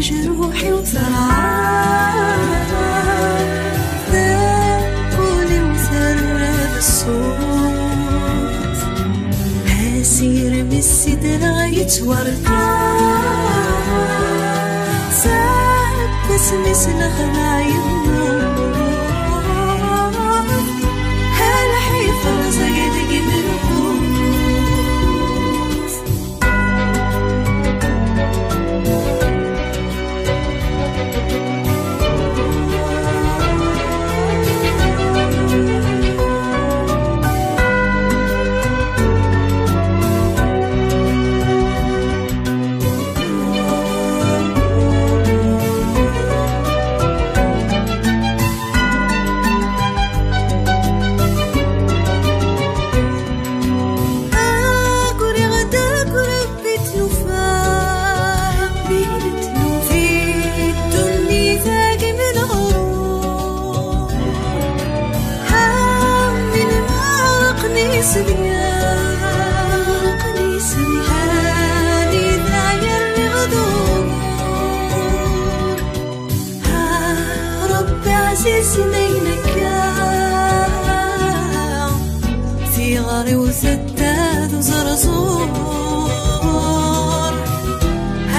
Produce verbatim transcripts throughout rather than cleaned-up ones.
Ǧruḥ-iw terɛa, tewwul-iw terra d ṣṣut. Asirem i s-sidreɣ yettwarka, seg wasmi s-nexdeɛ yemmut. Lḥif rẓag deg imelqut. Aguriɣ-d akk Rebbi tlufa, di ddunit-agi m leɣrur. Amin meɛraqen isebgan, anida yerriɣ d ugur. Ha, Rebbi ɛzizen ayen akka, tiɣri-w tedda d uẓerẓur.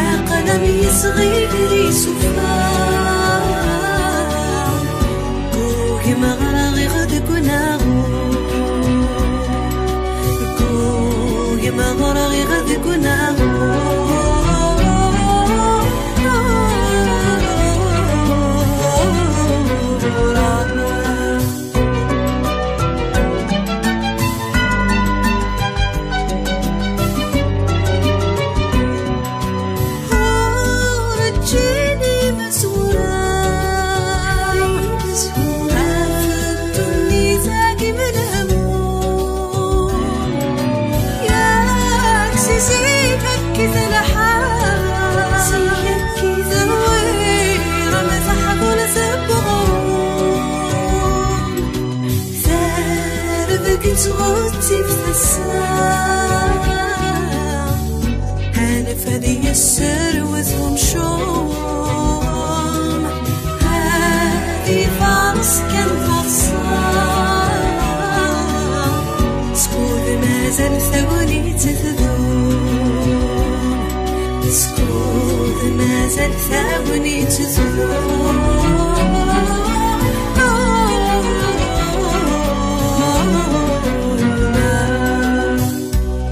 Aqlam yesɣigri s ufan, gugmeɣ raɣiɣ deg unaɣur. Gugmeɣ raɣiɣ deg unaɣur. Ur ǧǧin imezwura ɣef ddunit-agi m lehmum. Yak si zik akkit lḥal, terwirem taḥbult n uɣrum. Terbek tɣettib tasa, anef ad yesserwet umcum, ad ifaṛes kan taḍsa. Skud mazal tagnit tdum, skud mazal tagnit tdum.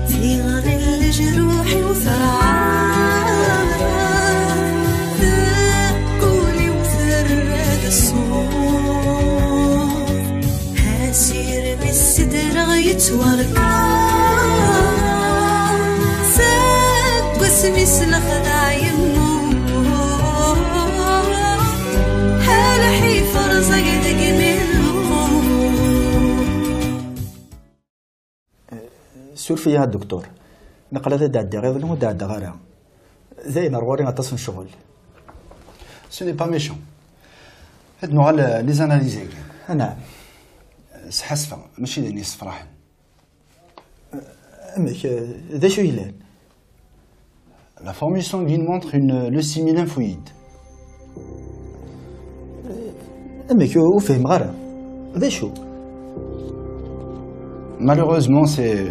Tiɣri n leǧruḥ-iw terɛa, tewwul-iw terra d ṣṣut. Asirem i s-sidreɣ yettwarka, seg wasmi s-nexdeɛ yemmut. Lḥif rẓag deg imelqut. Suref-iyi a Doktor, neqla ad d-ɛeddiɣ iḍelli ur d-ɛeddaɣ ara. Dayen ar ɣur-i aṭas n ccɣel. Ce n'est pas méchant. Ad nuɣal, euh, les analyses-agi. Anɛam. Sḥassfeɣ, mačči d ayen yessefraḥen. Amek, euh, d acu yellan? La formule sanguine montre une leucémie lymphoïde. Amek, ur fhimeɣ ara. D acu? Malheureusement, c'est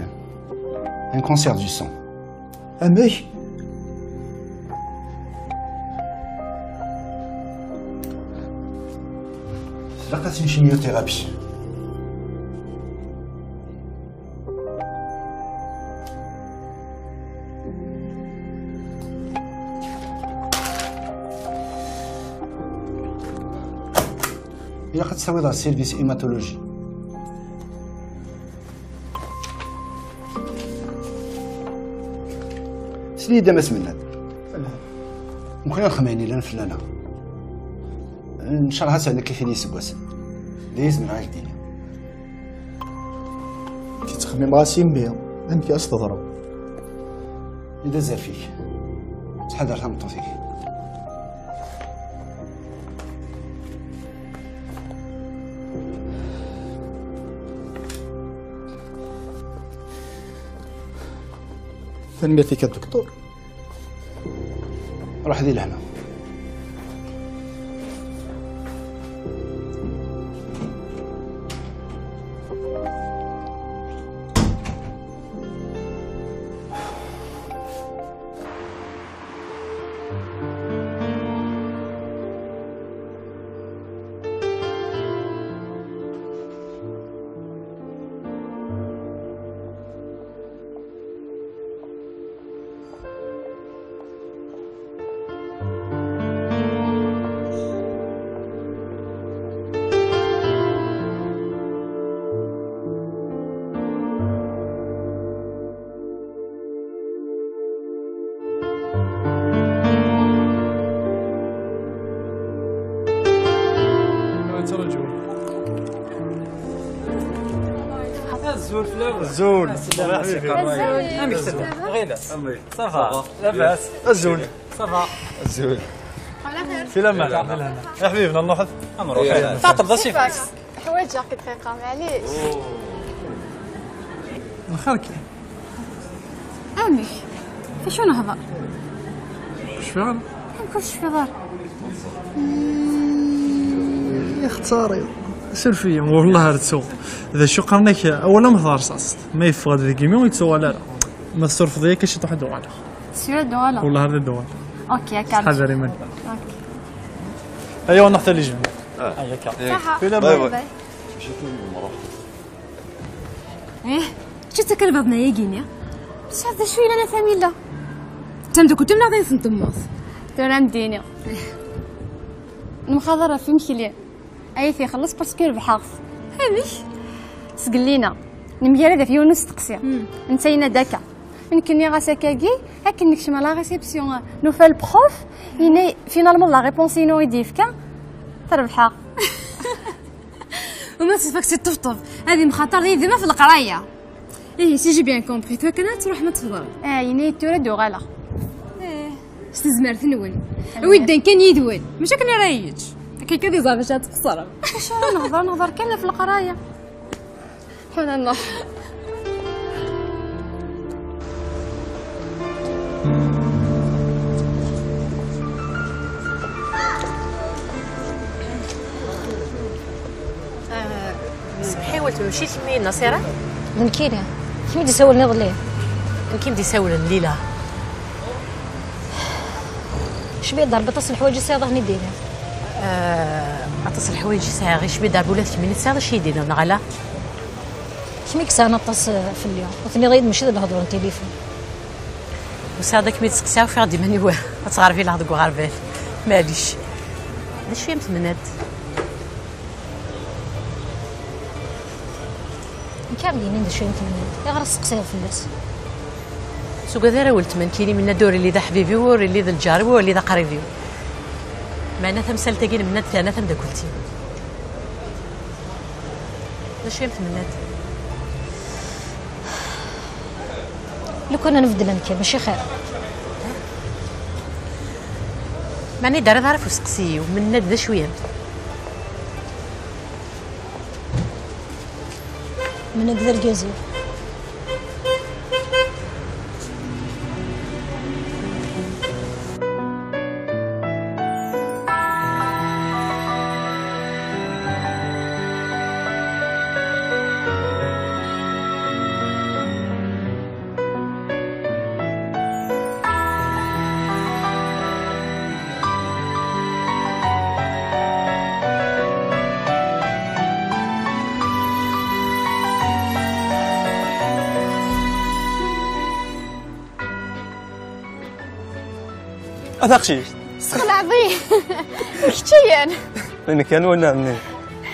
un cancer du sang. Amek? Tlaq-as une chimiothérapie. Ilaq ad tt-tawiḍ ɣer service hématologie. Sel-iyi-d a Mass Mennad. Mkul lxedma-agi yellan fell-aneɣ. Ncallah ad sɛeddaɣ akk iseggasen. D aya i zemreɣ ad ak-d-iniɣ. Tettxemmimeɣ-as i mmi, amek i as-teḍra? I d azref-ik. Ttḥadar tameṭṭut-ik. Tanemmirt-ik a Doktor. Ruḥ di lehna. Azul. Azul. Amek tella? Ɣila. Ça va. Labas. Azul. Ça va. Azul. Fi laman. Ya ḥbibna, nruḥ. Nruḥ. Taṭel d asif. Ḥwaǧeɣ-k dqiqa, maɛlic. Lxir kan. Amek? Acu nehḍer? Cfiɣ. Amek ur tecfiḍ ara? Ixeṣṣar-iw. Suref-iyi, wellah ar ttuɣ. D acu qqaren-ak, awal am terṣaṣt. Ma yeffeɣ-d deg imi, ur yettuɣal ara. Ma tessurfeḍ-iyi akka ciṭuḥ ad uɣaleɣ. Teswiḍ ad uɣaleɣ? Wellah ar d uɣaleɣ. Ok, akka. Ḥader iman. Ok. Aya, ur neḥtali jemma. Aya, akka. Saḥa. Fi laman. Bye bye. Ih, kečč d takarbaḍna-yagi-nni. Tesɛiḍ d acu yellan a Tamila? D tameddakelt-im neɣ d ayet n temmuḍt? Tura am d-iniɣ. Nemxaḍer ɣef imekli. Ay t-ixelleṣ parce que rebḥeɣ-t. Amek? Sgellina. Nemgarad ɣef yiwen n usteqsi. Hmm. Netta yenna-d akka. Nekk nniɣ-as akkagi, akken nekcem à la réception, nufa le prof, yenna, finalement la réponse-inu i d-yefka, trebḥeɣ. Uma tesfak si ṭṭefṭef, ad imxaṭer yid-m ɣef leqraya. Ihi, si j'ai bien compris, tura kan ad truḥem ad tefḍrem. Ah, yenna-yi tura ad uɣaleɣ. Eh, s tezmert-nwen. Awi-d dan kan yid-wen. Mačči akken ara yečč. Akken kan iẓer bac ad tqeṣrem. Acu ara nehḍer, nehḍer kan ɣef leqraya. Ḥuna nruḥ. Semḥi weltma, mačči d kemmi Nasira? D nekkini. Kemm i d-isawlen iḍelli. Nekk i m-d-isawlen, Lila. Cbi darba aṭas n leḥwayeǧ i sɛiɣ ad ten-id-iniɣ. Ah, aṭas n leḥwayeǧ i sɛiɣ, i cbi darba ula d kemmini tesɛiḍ acu i d-iniɣ, neɣ ala? Kemm i yesɛan aṭas, eh, fell-i. U tenniḍ-iyi-d mačči d lehdur n tilifun. Usiɣ-d ad kem-id-seqsiɣ, ufiɣ-d iman-iw ad tɣerbileɣ deg uɣerbal. Maɛlic. D acu i am-tmenna-d? Nekk am d-yinin d acu i am-tmenna-d. Ayɣer ad tseqsiḍ fell-as? Ur tugad ara weltma, nekkini menna-d ur illi d aḥbib-iw, ur illi d lǧar-iw, ur illi d aqrib-iw. Meɛna tamsalt-agi nemna-d terna tameddakelt-iw. D acu i am-tmenna-d? Lukan ad nbeddel amkan, mačči xir? Meɛna ur d-terriḍ ara ɣef useqsi-iw, menna-d d acu i am? Menna-d d argaz-iw. A taqcict. Sexleɛḍ-iyi. Kečč-iyan. D nekk anwa nneɛmni?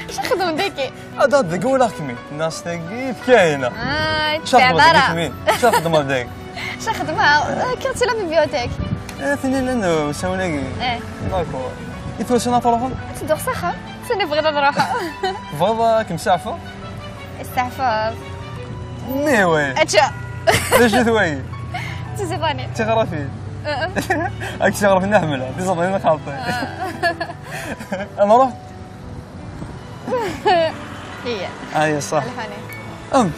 Acu xedmen dagi? Ad aɣ-d deg walaɣ kemmi. Nas tagi fkayna. Ah, acu xedmen dagi kemmi? Acu xedmeḍ dagi? Acu xedmeɣ? Kkiɣ-tt la bibliothèque. Eh, tini llan usawal-agi. Eh. D'accord. I tura sani ad truḥeḍ? Ad tedduɣ s axxam. Sani bɣiɣ ad ruḥeɣ. Tebɣiḍ ad kem-saɛfeɣ? Isteɛfeḍ. Niwe. Ačča. D acu-t wagi? D tiẓidanin. D tiɣrafin. Uh-uh. Ak tiɣrafin ḥemmleɣ, tiẓidanin xaṭi. Uh. Ad nruḥ? Iya. Aya ṣṣeḥ. Lḥani. Am.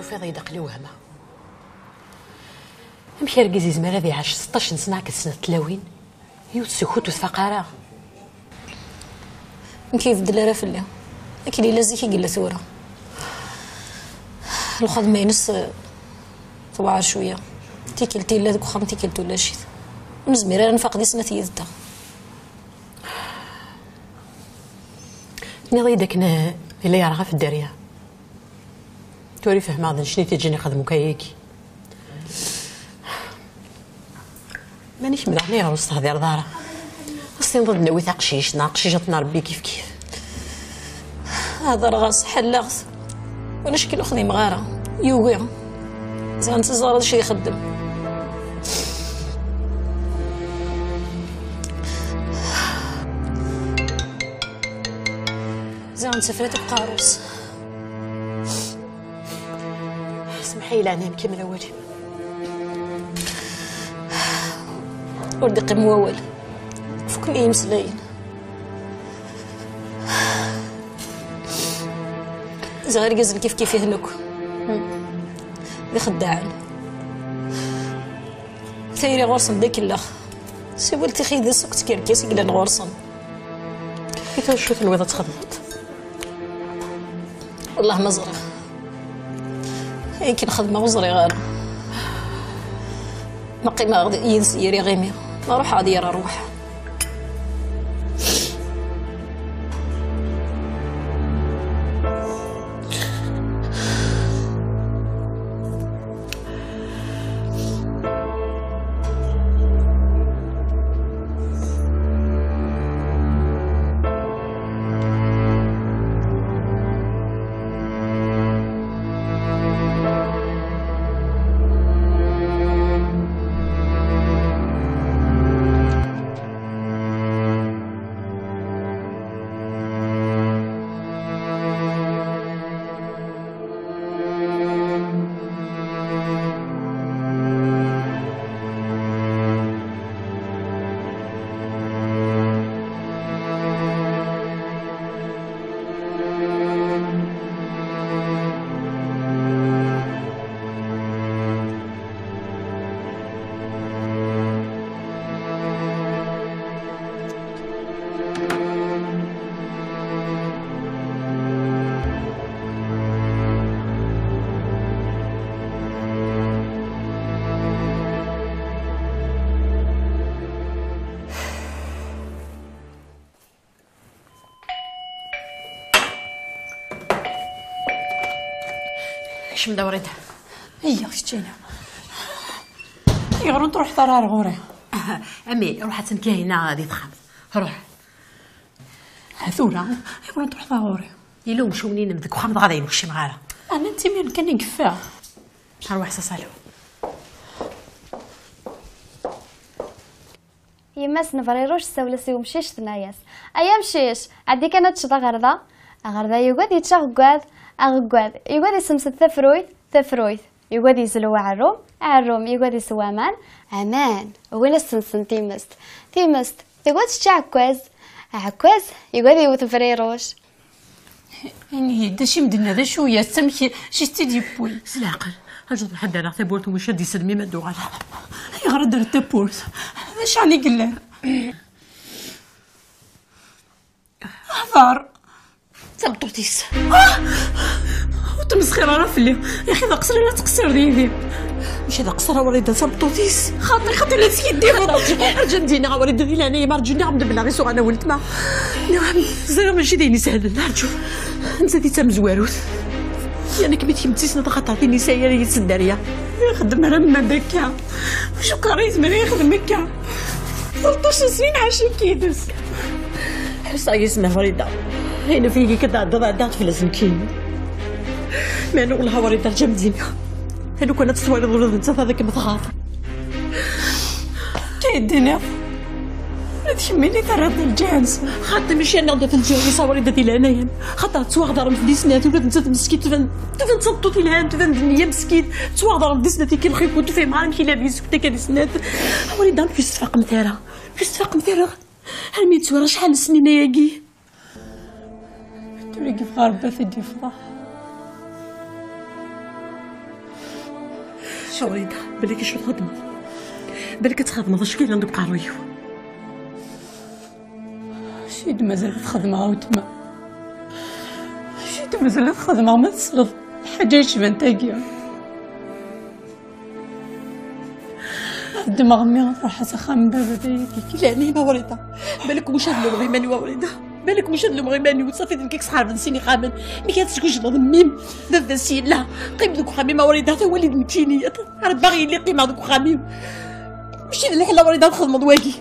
Tufiḍ-iyi-d aql-i wehmeɣ. Amek argaz yezmer ad iɛac seṭṭac n sna akked snat tlawin? Yiwet sekut ur tfaq ara. Nekk ibeddel ara fell-i. Akken yella zik i yella tura. Lxedma-ines, eh, tewɛer cwiya. Tikkelt yella deg uxxam, tikkelt ulac-it. Ur nezmir ara nfaq di snat yid-nteɣ. Tenniḍ-iyi-d akken, eh, yella yeɛreq ɣef dderya. Tura i fehmeɣ d necni i t-iǧǧan ixdem akk ayagi. Manik daɣen ayɣer ur s-tehdireḍ ara? Ad s-tiniḍ ad d-nawi taqcict neɣ aqcic ad t-nṛebbi kifkif. Hedṛeɣ-as, ḥelleɣ-t. Ulac akken ur xdimeɣ ara. Yugi. Ziɣ netta ẓriɣ d acu ixeddem. Ziɣ netta tefra-t deg uqerru-s. Semmeḥ-iyi leɛnaya-m, kemmel awal-im. Ur d-iqqim wawal. Fukken-iyi imeslayen. Ziɣ irgazen kifkif-ihin akk. D ixeddaɛen. Tayri ɣur-sen d akellex. Siwel tixidest akked tkerkas i yellan ɣur-sen. I tura acu tenwiḍ ad txedmeḍ? Wellah ma ẓriɣ. Ayen kan xedmeɣ ur ẓriɣ ara. Ma qqimeɣ yid-s yir iɣimi, ma ruḥeɣ ad yir rrwaḥ. Kcem-d a Wrida. Iyya, keččini. Ayɣer ur truḥeḍ ara ar ɣur-i? Ami, ruḥ ad tt-nekk-ahina di texxamt. Ruḥ. Ha tura, ayɣer ur truḥeḍ ar ɣur-i? Yella umcum-nni-inem deg uxxam, dɣa d ayen ur kcimeɣ ara. Ɛni n timir kan i yeffeɣ? Arwaḥ s asalu. Yemma-s n Briruc tessawel-as i umcic, tenna-yas: "Ay amcic, ɛeddi kan ad teččeḍ aɣerda." Aɣerda yugad yečč aɣeggad, aɣeggad yugad yessemsed tafruyt, tafruyt yugad yezlew aɛerrum, aɛerrum yugad yeswa aman, aman win ad s-tensen timest, timest tugad tečč aɛekkaz, aɛekkaz yugad yewwet Briruc. Ini-yi-d, acu i m-d-tenna, d acu-yas, amek, acu i tt-id-yewwin? S leɛqel, aǧuḍ lḥedd ara tawwurt, wic ad d-iselmi ma d-uɣaleɣ. Ayɣer ad d-rret tawwurt? D acu ɛni yellan? Hḍer! D tameṭṭut-is. Ah! Ur tmesxir ara fell-i. Yaxi d aqesser ara teqsireḍ yid-i. Mačči d aqesser a Wrida, d tameṭṭut-is. Xaṭi, xaṭi la teskiddibeḍ. Rǧu ad m-d-iniɣ a Wrida, di leɛnaya-m, rǧu, nniɣ-am-d belleɣ isuɣan-a weltma. Nniɣ-am, ẓriɣ mačči d ayen isehlen, rǧu. Nettat i d tamezwarut. Yerna kemm i d kemm d tis snat, axaṭer tin yesɛa ara yid-s dderya. Ixeddem ara mma d akka. Acu kar yezmer ad yexdem akka? Tleṭṭac n snin ɛac-ik yid-s. Ḥusseɣ yis-m a Wrida. Ayen ɣef i yi-d-tɛeddaḍ, ɛeddaɣ-d fell-as nekkini. Meɛna wellah a Wrida, rǧu ad m-d-iniɣ. Lukan ad tt-twaliḍ ula d nettat ad kem-tɣaḍ. Akka i d-tiniḍ? Ula d kemmini terriḍ-d lǧiha-nsen. Xaṭi, mačči annaɣ-d ɣef lǧiha-is a Wrida di leɛnaya-m. Xaṭer ttwaɣḍarent di snat, ula d nettat meskint tban, tban d tameṭṭut yelhan, tban d nniya meskint. Ttwaɣḍarent di snat, ikellex-ikent, ur tefhim ara amek yella deg-s akka di snat. A Wrida, amek ur s-tfaqemt ara? Amek ur s-tfaqemt ara? Armi yettwara acḥal n snin ayagi. Tura i yebɣa Rebbi ad t-id-yefḍeḥ. Cawrida, balak acu txedmeḍ. Balak ad txedmeḍ acu yellan deg uqerruy-iw. Acu Acu i d-mazal ad xedmeɣ a weltma? Acu i d-mazal ad xedmeɣ ma tesleḍ lḥaǧa yecban tagi? Ad ddmeɣ mmi ad ruḥeɣ s axxam n baba dayagi. Di leɛnaya-m a Wrida, balak mmac ad lummeɣ iman-iw a Wrida. Balak mmac ad lummeɣ iman-iw, ṣafi d nekk i yesxerben sin ixxamen. Mi kan tgujleḍ mmi-m, baba-s yella. Qqim deg uxxam-im a Wrida, tawali d nekkini. Rebbaɣ yelli qqimeɣ deg uxxam-im. Mačči d lḥal a Wrida ad txedmeḍ wagi.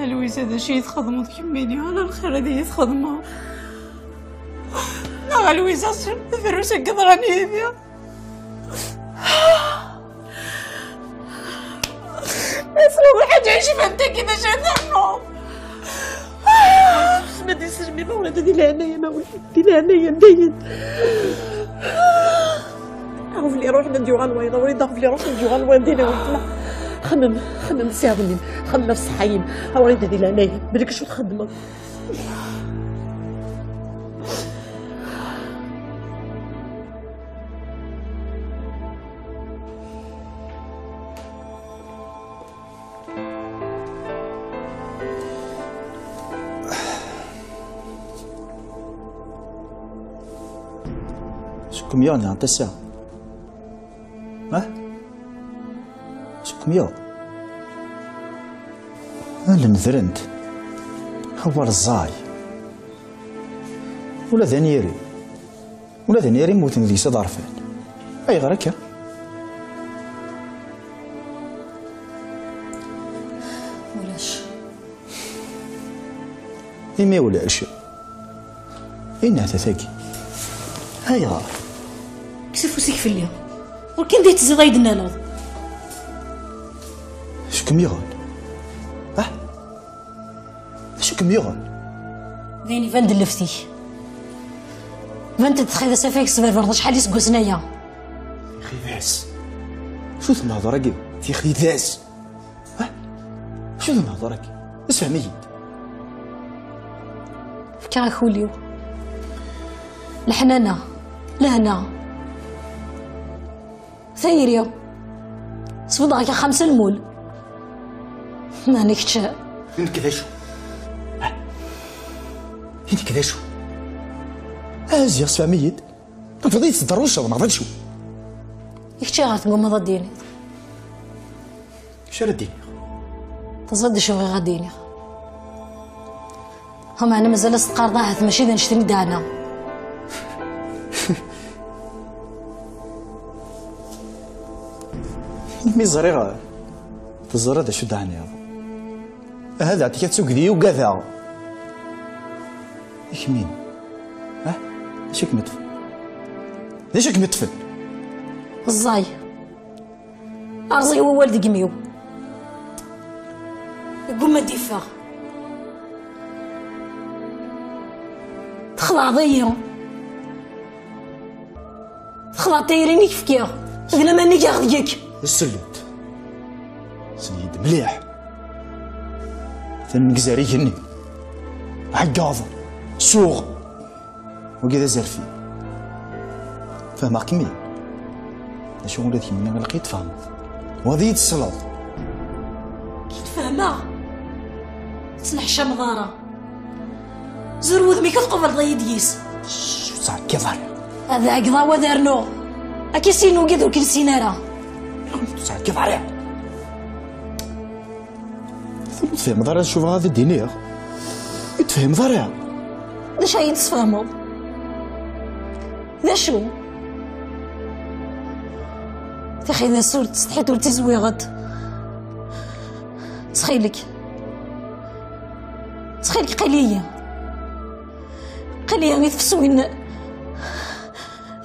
A Lwiza, d acu i txedmeḍ kemmini? Ala lxir ad iyi-txedmeḍ. Neɣ a Lwiza, s-, drus i yeḍran yid-i. Ma tesliḍ lḥaǧa yecban tagi d acu ara ternuḍ? Ma d-iselmi ma ula d di leɛnaya ma ula d di leɛnaya dayen. Aɣbel iruḥen ad d-yuɣal wayeḍ, awrid aɣbel iruḥen ad d-yuɣal wayeḍ, dina weltma. Xemmem, xemmem s iɛḍem-im, xemmem ɣef ṣṣeḥḥa-yim. Awrid di leɛnaya-m, belk acu txeddmeḍ. Seg umyaɣ neɣ n tasa? Ah? Seg umyaɣ? Allen drent. Awer ẓẓay. Ula d anyir-iw. Ula d anyir-iw mmuten deg-s ad rfan. Ayɣer akka? Ulac. Imi ulac, inna tagi. Ayɣer? Kkes afus-ik fell-i. Ur kan d-itezziḍ ay d-nnaleḍ. Acu kem-yuɣen? Ah? Acu kem-yuɣen? D ayen iban d lleft-ik. Bant-d txidas afag s berberḍ acḥal iseggasen aya. Tixi-das. Acu tnehḍer-agi? Tixi-das. Ha? Acu d nnehḍer-agi? Sefhem-iyi-d. Fkiɣ-ak ul-iw. Leḥnana, lehna, tayri. Sbeddeɣ-ak axxam s lmul. Meɛna kečč? I nekk d acu? Ha? I nekk d acu? Ah, ziɣ sefhem-iyi-d. Tebɣiḍ ad yi-tesderruceḍ neɣ d acu? I kečč ayɣer teggumaḍ ad d-tiniḍ? Acu ara d-iniɣ? Teẓriḍ d acu bɣiɣ ad d-iniɣ? Ha, meɛna mazal as-teqqareḍ ahat mačči d annect-nni i d-ɛna. Mi ẓriɣ teẓriḍ d acu d-ɛniɣ. Aha, d aɛtiki ad tugdi ugadeɣ. Ikmin. Ah, d acu i kem-iṭṭfen? D acu i kem-iṭṭfen? Ẓẓay. Rẓi wawal deg imi-w. Yegguma ad d-iffeɣ. Txedɛeḍ-iyi. Txedɛeḍ tayri-nni i k-fkiɣ. D laman i gaɣ deg-k. Sel-d. Sel-iyi-d mliḥ. Atan negzar igenni. Ɛeggaḍ. Suɣ. Wagi d azerfi. Fehmeɣ-kem-id. D acu ula d kemmini lqid tfehmeḍ. Wa ad iyi-tesleḍ. Ki tfehmeɣ. Ur tettneḥcameḍ ara. Zur wudem-ik ad tqubleḍ-iyi-d yis. Ur ttɛeggiḍ ara. Ad ɛeggḍeɣ wa ad rnuɣ. Akka sin ugad ur k-nessin ara. Ur ttɛeggiḍ ara. Ur tefhimeḍ ara d acu bɣiɣ ad d-iniɣ. Ur tefhimeḍ ara. D acu ay d-tesfehmeḍ? D acu? Tixidas ur ttsetḥiḍ ur ttizwiɣeḍ. Ttxil-k. Ttxil-k, qil-iyi. Qil-iyi i tefswin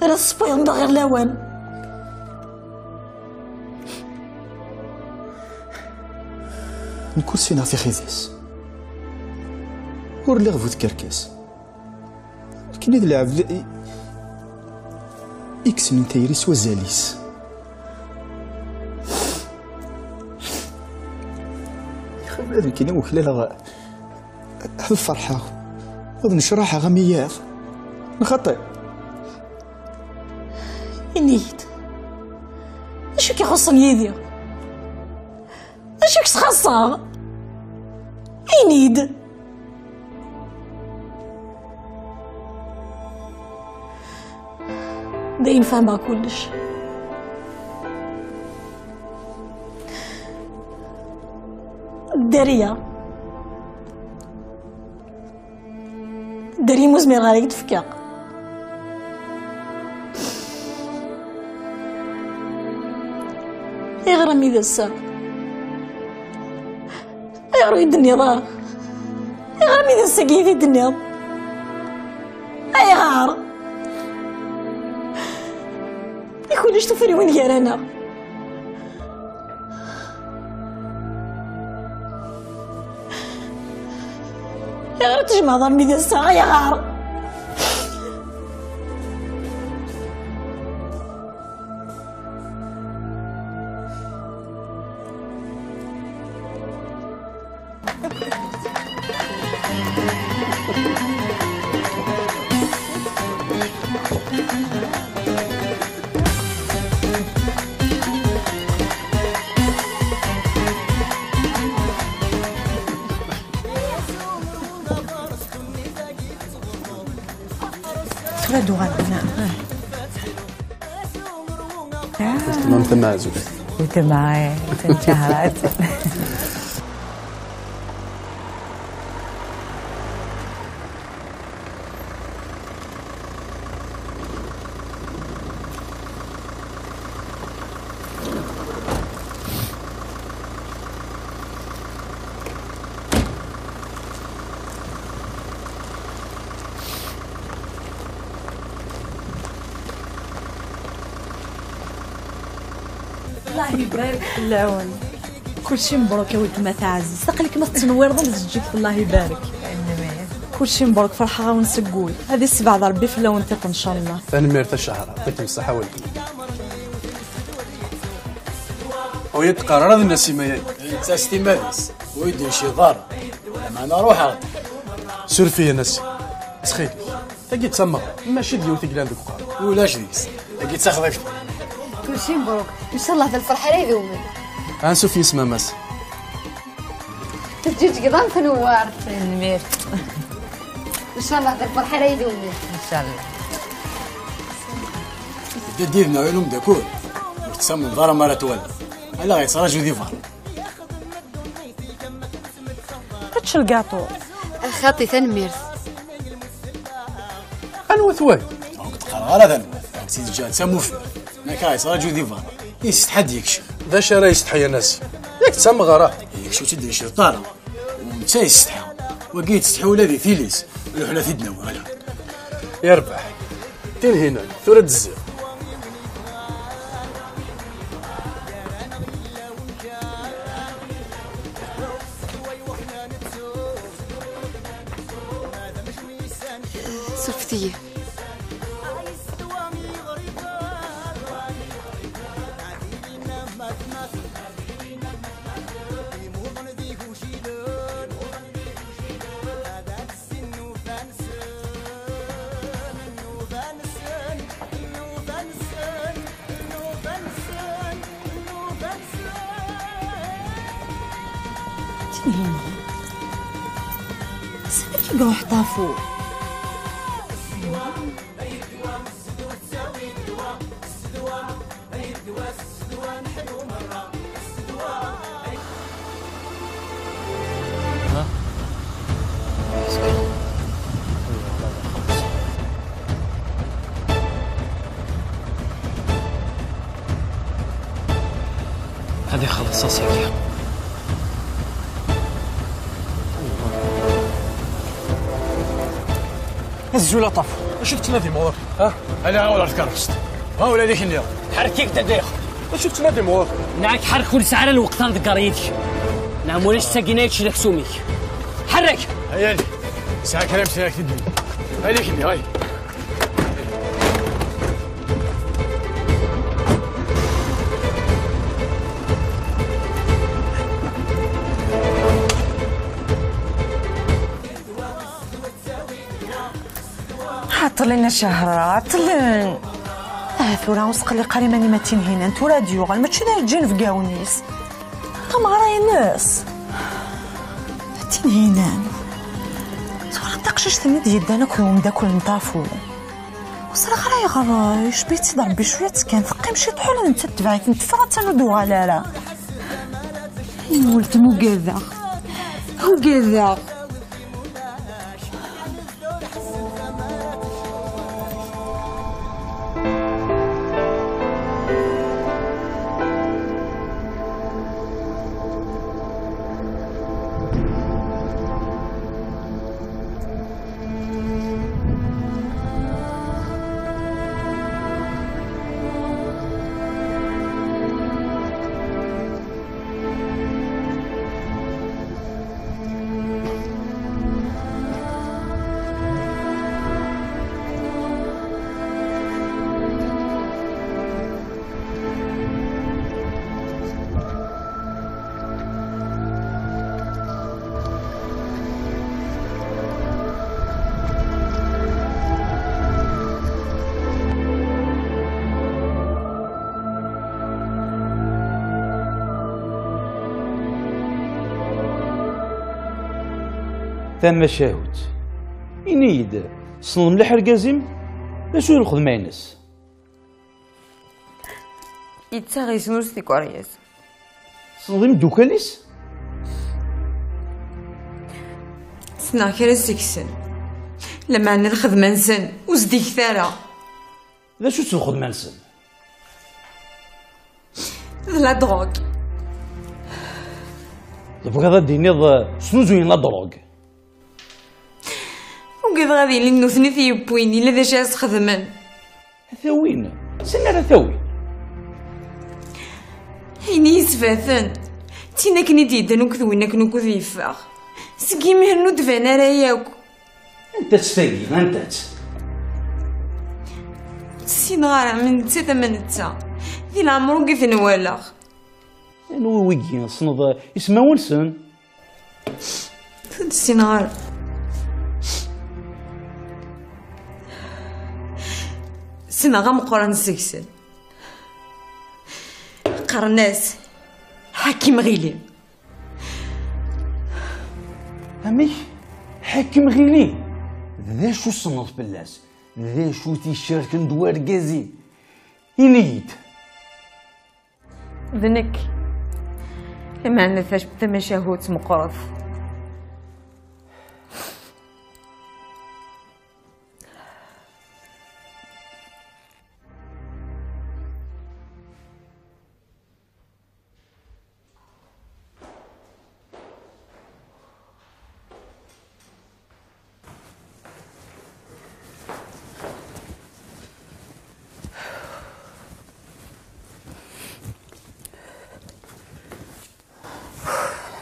ara tessewwiyeḍ ɣer lawan. Nekk ur ssineɣ tixidas. Ur lliɣ bu tkerkas. Akken i d lɛebd i, i yessnen tayri s wazal-is. Ula d nekkini uklaleɣ ad ferḥeɣ, ad necraḥeɣ am iyaḍ. Nxaṭi. Ini-yi-d, d acu k-ixuṣṣen yid-i? D acu k-sxaṣṣeɣ? Ini-d. Dayen fehmeɣ kullec. Dderya. Dderya ur zmireɣ ara ad k-d-fkeɣ. Ayɣer armi d ass-a? Ayɣer ur yi-d-tenniḍ ara? Ayɣer armi d ass-agi i yi-t-id-tenniḍ? Ayɣer? I kullec tufriwin gar-aneɣ. Ayɣer ur tejmeɛḍ armi d ass-a? Ayɣer? Tura ad uɣaleɣ, naɣ? Weltma-m tamaɛzuzt. Weltma, eh, tančahrat. الله يبارك فلاون. كلشي مبروك يا ولتما تعزيز، تقلك ما تنويرض مزجك، الله يبارك. كلشي مبروك، فرحة غاون سقول. هذه السبعة ضربي فلاون تيق إن شاء الله. Tanemmirt a Cahra, يعطيكم الصحة والكل. Ur yi-d-qqar ara d Nasima-agi. Nettas timad-is, ur yi-d-yecciḍ ara. Lameɛna ruḥeɣ-d. Suref-iyi a Nasima, ttxil-k. Tagi d tameɣra, mačči d yiwet i yellan deg uqerru. Ulac deg-s. Tagi d taxḍibt. Kulci mebruk. Ncallah d lferḥ ara idumen. Ansuf yis-m a Mass. Teǧǧiǧgeḍ am tnewwart. Tanemmirt. Ncallah d lferḥ ara idumen. Ncallah. Tedda-d yid-neɣ yiwen umeddakel. Ur tettamneḍ ara mi ara twaliḍ. Ala ɣa yettraǧu di berra. Ečč lgaṭu. A xaṭi, tanemmirt. Anwa-t wagi? Ur k-d-qqareɣ ara d anwa-t. Ad tt-id-ǧǧeɣ d tamufert. Nekk ɣa yettraǧu di berra. Yessetḥa ad d-yekcem. D acu ara yessetḥi a Nasima? Yak d tameɣra. Yak ur tt-id-yecceḍ ara. U netta yessetḥa. Wagi yettsetḥi ula di tili-s. Ruḥ la t-id-nawi, ala. Yerbeḥ. Tinhinan, tura d-zziɣ. Surfet-iyi. Tinhinan. Sani i iruḥ Ṭafu? Ad ixelleṣ ass-agi. Azul a Ṭafu. Acu tettnadim ɣur-k? Ha? Ala ɣur tkeṛṛust. Ha, ula d ikenni. Ḥerrek-ik-d a dayx. Acu tettnadim ɣur-k? Nɛak ḥerrek, ur nesɛi ara lweqt ad nḍegger yid-k. Neɛm ulac, d tagi ay yečč d aksum-ik. Ḥerrek! Ay ali. Sɛa kra n tira k-id-nini. Ay ikenni, ay. Ɛeṭṭlen a Cahra, ɛeṭṭlen. Ah, tura ur sqelliq ara iman-im a Tinhinan, tura ad d-yuɣal, mačči d ara ǧǧin vgawen-is. Tameɣra-ines. A Tinhinan. Tura taqcict-nni d-yeddan akked umeddakel n Ṭafu. Ur ẓriɣ ara ayɣer, eh, icba-itt-id Rebbi cwiya kan, teqqim ciṭuḥ ula d nettat tebɛ-iten, teffeɣ attan ur d-tuɣal ara. Ay weltma, ugadeɣ, ugadeɣ. Tamacahut. Ini-yi-d, tessneḍ mliḥ argaz-im? D acu i lxedma-ines? Yettaɣ yesnus tikeryasin. Tessneḍ imeddukal-is? Ssneɣ kra seg-sen. Lameɛna lxedma-nsen ur zdiget ara. D acu-tt lxedma-nsen? D la drogue. Tebɣiḍ ad d-tiniḍ, eh, snuzuyen la drogue? Ugadeɣ ad ilin nutni t-yewwin, yella d acu ara s-xedmen. A t-awin? Sani ara t-awin? Ayen i yi-sbaten, d tin akken i d-yeddan akked win akken ukud yeffeɣ. Seg yimiren ur d-ban ara yakk. Anta-tt tagi? Anta-tt? Ur tt-ssineɣ ara, ma nettat ama netta. Di leɛmer ur i ten-walaɣ. Anwa wigi? Tessneḍ ismawen-nsen? Ur tt-ssineɣ ara. Ssneɣ ameqqran seg-sen. Qqaren-as Ḥakim Ɣili. Amek? Ḥakim Ɣili? D acu tessneḍ fell-as? D acu t-icerken d wergaz-im? Ini-yi-d. D nekk. Lameɛna tac-, tamacahut meqqret.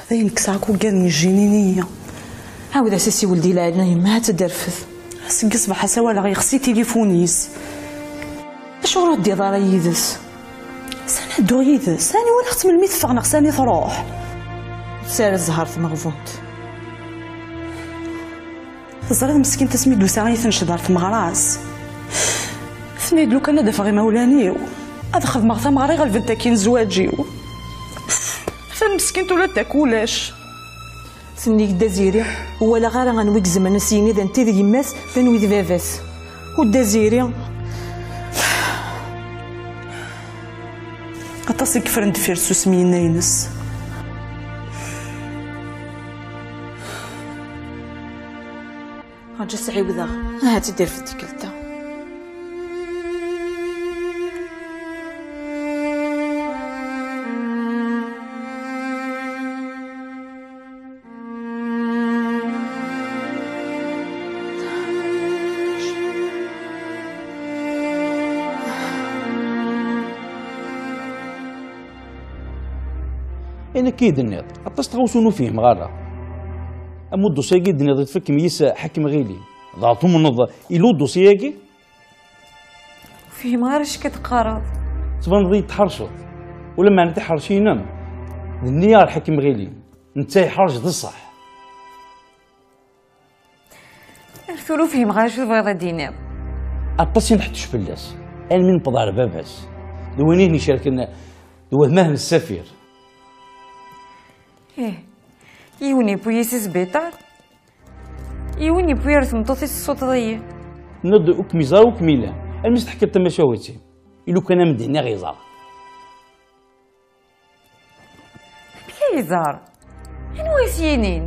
Dayen kkseɣ akk ugad n yijjinin-iyi. Ɛawed-as asiwel di leɛnaya-m, ahat ad d-terfed. Seg ṣṣbeḥ asawaleɣ yexsi tilifun-is. Acuɣer ur teddiḍ ara yid-s? Sani ad dduɣ yid-s? Sani walaɣ-tt melmi teffeɣ neɣ sani truḥ? Ur tesɛi ara zzher tmeɣbunt. Teẓriḍ meskint asmi d-tusa i tenced ɣer tmeɣra-s. Tenna-yi-d lukan ad afeɣ imawlan-iw, ad xedmeɣ tameɣra iɣelben-t akkin zzwaǧ-iw. Atan meskint ula d takk ulac. Tennig Dda Ziri, ur walaɣ ara anwa i izemren ad s-yini d netta i d yemma-s, d anwi d baba-s. U Dda Ziri. Aṭas i yeffren deffir tsusmi-ines. Ṛǧu ad s-ɛiwdeɣ, ahat ad d-terfed tikkelt-a. Ayen akka i d-tenniḍ, aṭas n tɣawsa ur fhimeɣ ara. Am udusya-agi i d-tenniḍ i tfakem yis Ḥakem Ɣili. Dɣa tumneḍ ila udusya-agi? Ur fhimeɣ ara acu akka d-teqqareḍ. Tbaneḍ-iyi-d tḥerceḍ. Ula meɛna tiḥerci-inem d nniya ɣer Ḥakem Ɣili. Netta yeḥrec d ṣṣeḥ. Ar tura ur fhimeɣ ara acu tebɣiḍ ad d-tiniḍ. Aṭas i nḥettec fell-as, almi newweḍ ɣer baba-s. D win i ten-icerken d wetmahen n Safir. Ih, yiwen yewwi-yi si sbiṭar, yiwen yewwi ar tmeṭṭut-is tessuṭṭeḍ-iyi. Nniɣ-d ur kem-iẓer, ur kem-ilan. Almi s-teḥkiḍ tamacahut-im. I lukan ad m-d-iniɣ iẓer. Amek ay iẓer? Anwa i s-yinin?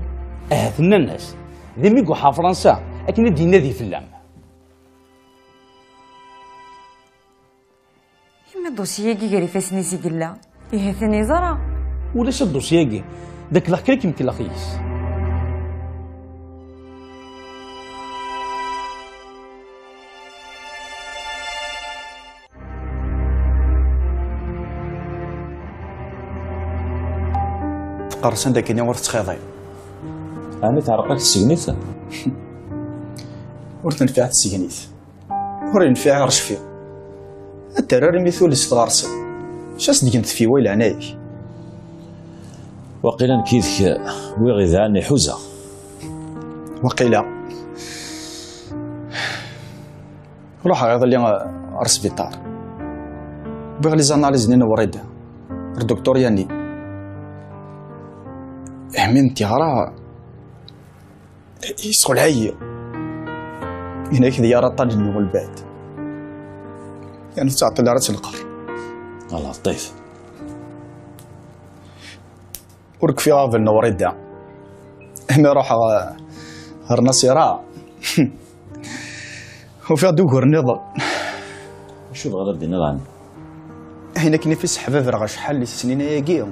Ahat nnan-as. D imi i iruḥ ɣer Fransa akken ad d-inadi fell-am. Imi dusya-agi gar ifassen-is i yella, ihi atan yeẓra. Ulac adusya-agi. D akellex kan i kem-kellex yes. Teqqers anda kini ur tettxiḍi. Ɛni teɛreq-ak tsegnit? Ur tenfiɛ tsegnit. Ur yenfiɛ ɣer cfi. Ad terr armi tules tɣersi. Acu as-d-gent tfiwa i leɛnaya-k? Waqila nekk yid-k wiɣ idɛan iḥuza. Waqila. Ruḥeɣ iḍelli ɣer sbiṭar. Wwiɣ les analyses-nni n Wrida. Ɣer Dr Yanni. Hmin t-yeɣra. Yesxelɛay-iyi. Yenna-k d yar aṭṭan n lwelbad. Yan ur tettɛeṭṭil ara ad tenqer. A Laṭif. Ur kfiɣ aɣbel n Wrida. Imi ruḥeɣ ɣer Nasira. Ufiɣ-d ugur nniḍen. Acu bɣiḍ ad d-tiniḍ ɛni? Ayen akken i f-isseḥbabreɣ acḥal n snin ayagi.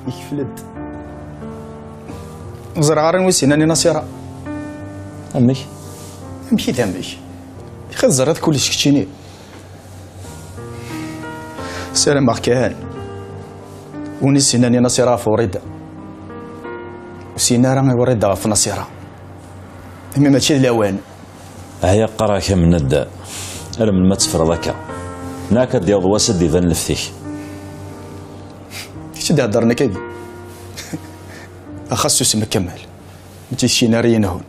Yekfel-d. Ur ẓriɣ ara anwa i s-yennan i Nasira. Amek? Amek i d amek? Ixi teẓriḍ kullec keččini. Ssarameɣ kan win i s-yennan i Nasira ɣef Wrida, ur s-yenna ara i Wrida ɣef Nasira. Imi mačči d lawan. Ɛya qqareɣ-ak a Mennad, ar melmi ad teffreḍ akka? Neɣ ad d-yaweḍ wass ad d-iban lefti-k. Kečč i d-iheddren akkagi. Axas susem a Kamal. Mačči d keččini ara yenhun.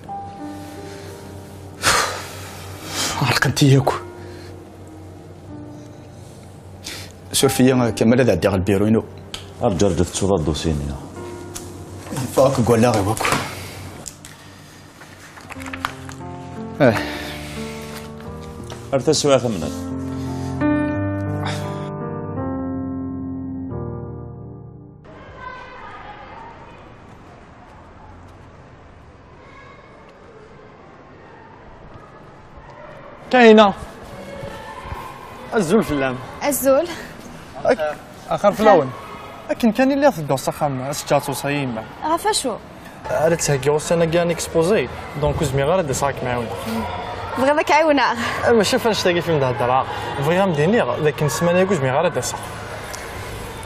Ɛerqent-iyi akk. Suref-iyi a Kamal, ad ɛeddiɣ ɣer lbiru-inu. Arǧu, arǧu, tettuḍ adusyi-nni. Yeffeɣ akk deg wallaɣ-iw akk. Eh. Ar taswiɛt a Mennad. Kahina. Azul fell-am. Azul. Ak-, axir fell-awen. Akken kan i lliɣ tedduɣ s axxam, as-ǧǧeɣ ttewṣa i yemma. Ɣef acu? Ara d-theggiɣ ussan-agi un exposé, donc ur zmireɣ ara ad d-aseɣ ad kem-ɛiwneɣ. Tebɣiḍ ad k-ɛiwneɣ? Eh, mačči ɣef annect-agi i m-d-heddreɣ. Bɣiɣ ad m-d-iniɣ d akken ssmana-agi ur zmireɣ ara ad d-aseɣ.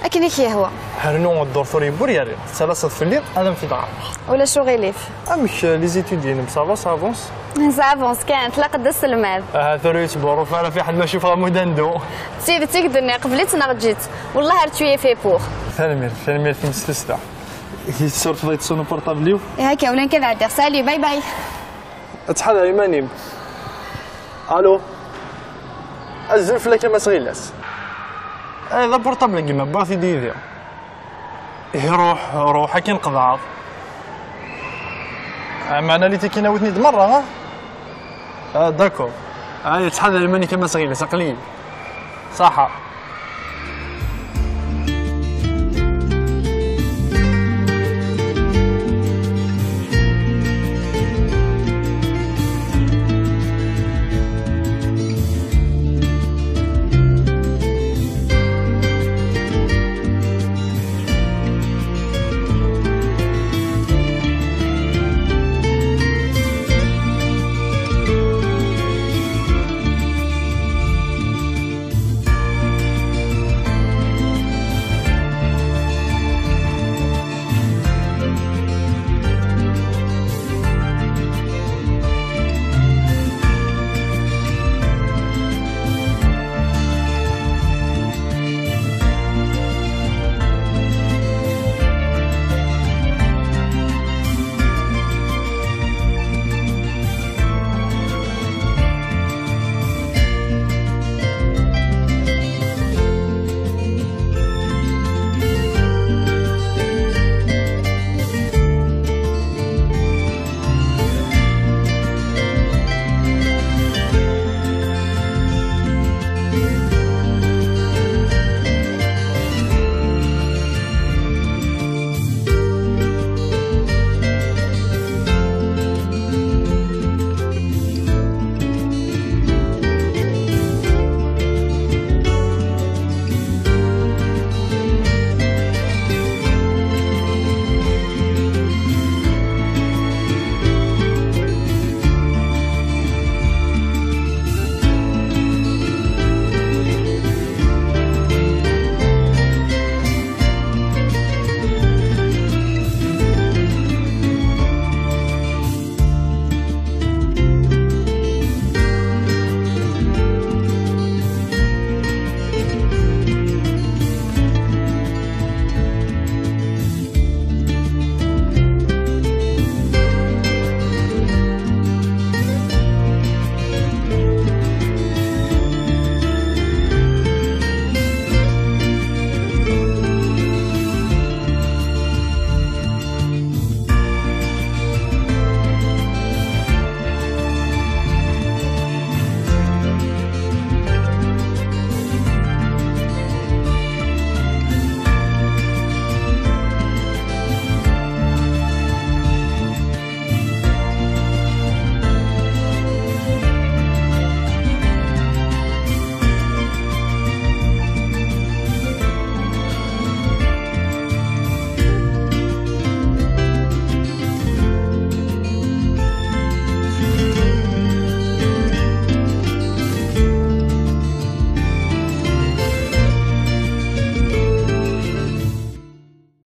Akken i k-yehwa. Rnu dduṛtur yebbur yerri, tettalaseḍ fell-i, ad am-t-id-ɛerḍeɣ. Ulac uɣilif. Amek, eh, les études-inem, ça va, ça avance? Ça avance kan, tlaqed d aselmad. Aha, tura ur yettbuṛṛuf ara, fiḥel ma cufeɣ amud ando. D tidet i k-d-nniɣ, qbel-itt neɣ eǧǧ-itt. Wellah ar tu y es fait pour. Tanemmirt, tanemmirt-im s tussda. Tessurfeḍ-iyi-d s unuporṭabl-iw? Ihi akka, ula nekk ad ɛeddiɣ. Salut, bye bye. Ttḥadar iman-im. Alo. Azul fell-ak a Mass Ɣilas. Eh, d aporṭabl n gma, wwiɣ-t-id yid-i. Ihi ruḥ, ruḥ, akken qeḍɛeɣ. Ah, meɛna li tikin awit-ten-id merra, ha? Ah, d'accord. Ay, ttḥadar iman-ik a Mass Ɣilas, aql-iyi. Ṣaḥa.